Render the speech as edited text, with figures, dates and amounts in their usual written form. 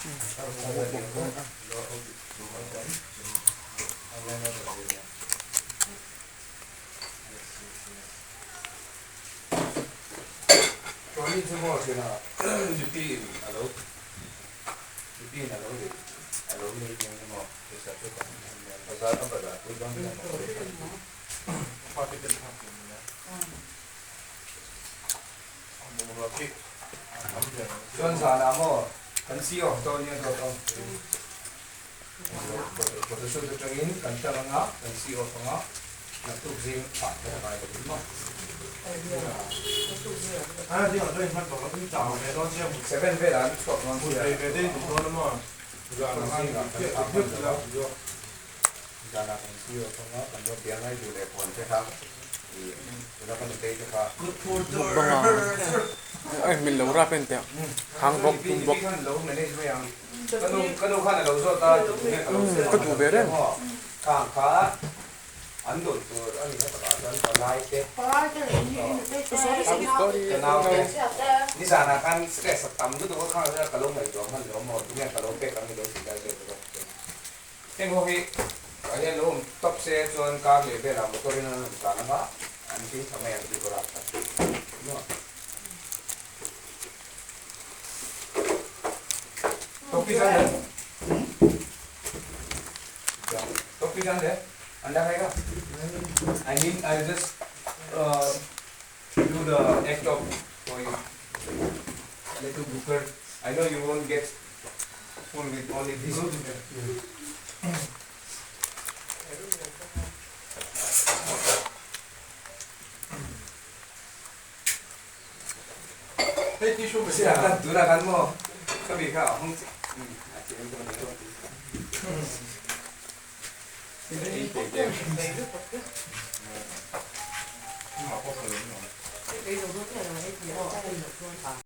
Tony chu maw ṭhian a Lipi in a lo Lipi in a lo lei a lo lei eng emaw pawisa chu kan bazar a bazar pui dawn hian a sawi kha Chuan zanah maw kan see off dawn nia dawt awm Photoshoot atangin kan tlang anga kan see off anga naktuk zing ah kher a ngai lo in maw. Seven velah an chhuak dawn sia. Zingah kan thah hman lo a. Zanah kan see off anga kan va piang ai duh leh puan te kha ih tuna ka nutei te kha. Mukbang a a inmil lo rap en teh hang bawk tum bawk. Ka duh ve reng. टोपी जान दे टोपी जान दे अंडा खाएगा I mean I just do the egg top for you little booker I know you won't get full with only this. Tunah khan maw ka mi kha a hawng chiah a ti em dawn lo.